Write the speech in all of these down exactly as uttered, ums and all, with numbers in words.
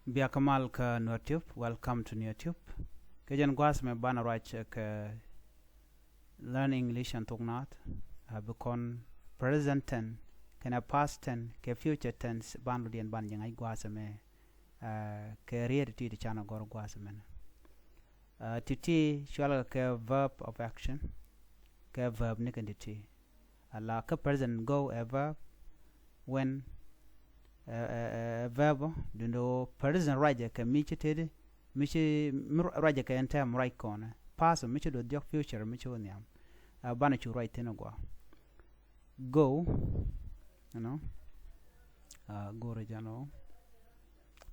Bia kä mal kä Nuer Tube, welcome to Nuer Tube. Kɛ jɛn gua̱a̱th mɛ banɛ ruac kɛ learn English and thok naath. A bi kɔn present tense kɛnɛ past tense kɛ future tense ban ludiɛn ban jɛ ŋa̱c gua̱a̱th mɛ kɛ riet ti ti canɛ gɔr gua̱a̱th mɛ. Ti̱ti̱ cual kɛ verb of action, kɛ verb ni kɛn ti̱ti̱. Ala kä present go ɛ verb, went ɛ verb, dundo present ruacɛ kɛ mi ci teti, mi ci ruacɛ kɛ ɛn tɛm ruac kɔnɛ, past mi ci duɔth jɔk, future mi ci wä nhiam. Banɛ cu ruac thin agua. Go, you know, go̱rɛ jɛn ɔ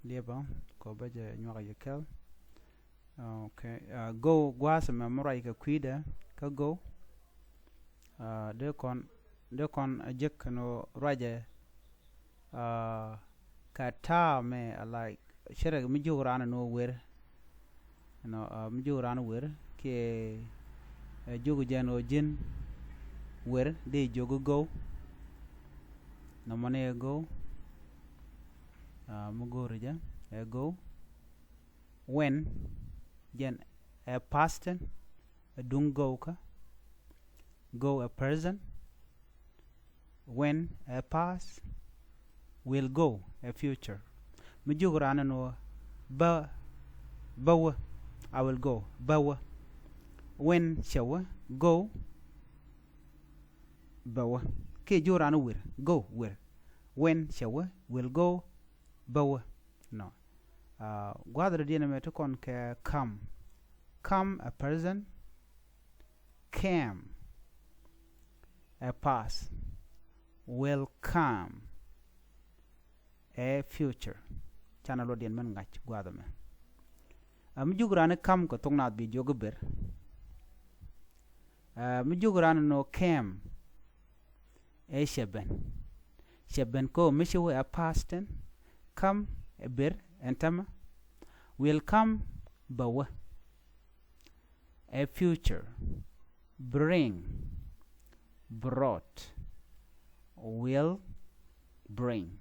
liɛpä kɔ bä jɛ nyuak yɛ kɛl. Okay. Go gua̱a̱th mɛ mɛ ruac kɛ kui̱dɛ kä go. Dee kɔn, dee kɔn a jek kɛn ruacɛ kɛ ta̱a̱ mɛ ala cɛ rɛ mi jiök raan ni wä wer. Ɛnɔ mi jiök raan wä wer kiɛ jiök jɛn ɣöö ji̱n wer dee jiök go̱w. Nɔmɔ ni ɛ go̱w. Mi go̱o̱ri jɛ ɛ go̱w. Went jɛn ɛ past tense, ɛ duŋ go̱w kä. Go̱w ɛ present. Went ɛ past. Will go ɛ future. Mi jiök raan ni wä bä, bä wä. I will go, bä wä. Went cɛ wä, go bä wä. Kiɛ jiök raan ni wer, go wer. Went cɛ wä, will go bä wä. Nɔ. Gua̱a̱th rɔ diɛn ɛmɛ ti kɔn kɛ come. Come ɛ present. Came ɛ past. Will come ɛ future. Canɛ luɔt diɛn mɛn ŋa̱c gua̱a̱th ɛmɛ. Ɛ mi jiök raan ni come kɛ thok naath bi jiök i̱ ber. Ɛ mi jiök raan ni nɔ came ɛ cɛ ben. Cɛ ben kɛ ɣöö mi ci wä ɛ past tense. Come ɛ ber ɛn tämɛ. Will come bä wä. Ɛ future. Bring, brought, will bring.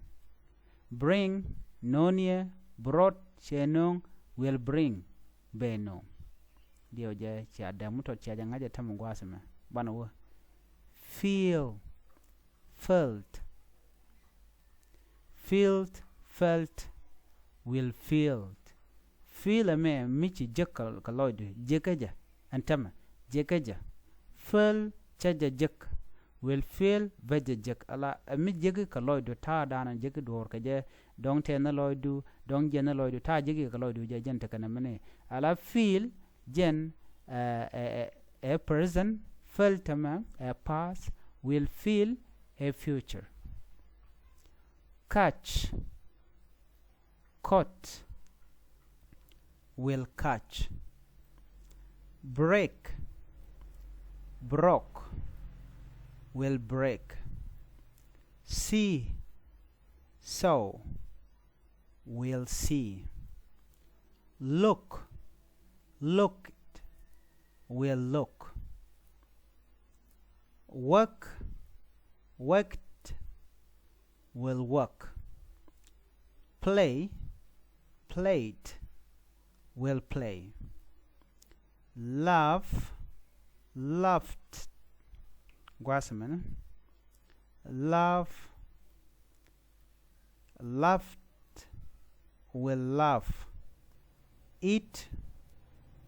Bring no̱o̱niɛ, brought cɛ no̱o̱ŋ, will bring bɛ no̱o̱ŋ. Diɛw jɛ cia däm mi tɔt cia jɛ ŋa̱c ɛ tämɛ gua̱a̱th ɛmɛ banɛ wä. Feel, felt. Felt, felt, will felt. Feel ɛmɛ mi ci jek kɛ lɔcdu, jekä jɛ ɛn tämɛ, jekä jɛ. Felt cä jɛ jek, will felt bä jɛ jek. Ala ɛ mi jek kɛ lɔcdu, ta̱a̱ da̱a̱n ɛn jek duɔ̱ɔ̱r kɛ jɛ, dɔ̱ŋ tɛn ni lɔcdu, dɔ̱ŋ jiɛn ni lɔcdu, ta̱a̱ jek kɛ lɔcdu jɛ jɛn tekɛ nɛ mini. Ala feel jɛn ɛ present, felt tämɛ ɛ past, will feel ɛ future. Catch, caught, will catch. Break, broke, will break. See, saw, will see. Look, looked, will look. Work, worked, will work. Play, played, will play. Laugh, laughed, gua̱a̱th mɛn. Laugh, laughed, will laugh. Eat,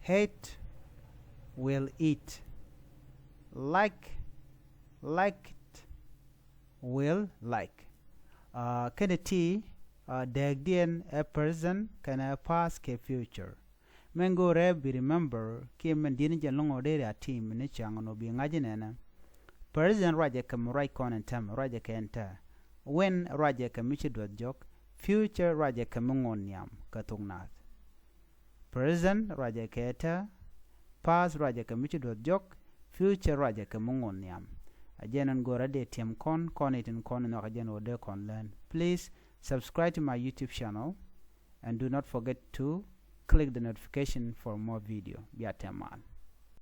ate, will eat. Like, liked, will like. Kɛnɛ ti dääkdiɛn ɛ present kɛnɛ past kɛ future. Mɛn go̱o̱rɛ bi remember kiɛ mɛn di̱t ni jɛ lo̱ŋ ɔ deri a tim ni cäŋ nɔ bi ŋa̱c inɛnɛ. Present ruacɛ kɛ mi ruac kɔn ɛn tɛm, ruacɛ kɛ ɛn tɛ. Went ruacɛ kɛ mi ci duɔth jɔk. Future ruacɛ kɛ mi ŋuɔ̱n nhiam kɛ thok naath. Present ruacɛ kɛ tɛ. Past ruacɛ kɛ mi ci duɔth jɔk. Future ruacɛ kɛ mi ŋuɔ̱n nhiam. A jɛn ɛn go̱o̱rɛ dee tiɛm kɔn, kɔn itin kɔn in nhɔk a jɛn ɣöö dee kɔn learn. Please subscribe to my YouTube channel. And do not forget to click the notification for more video. Bia tɛm mal.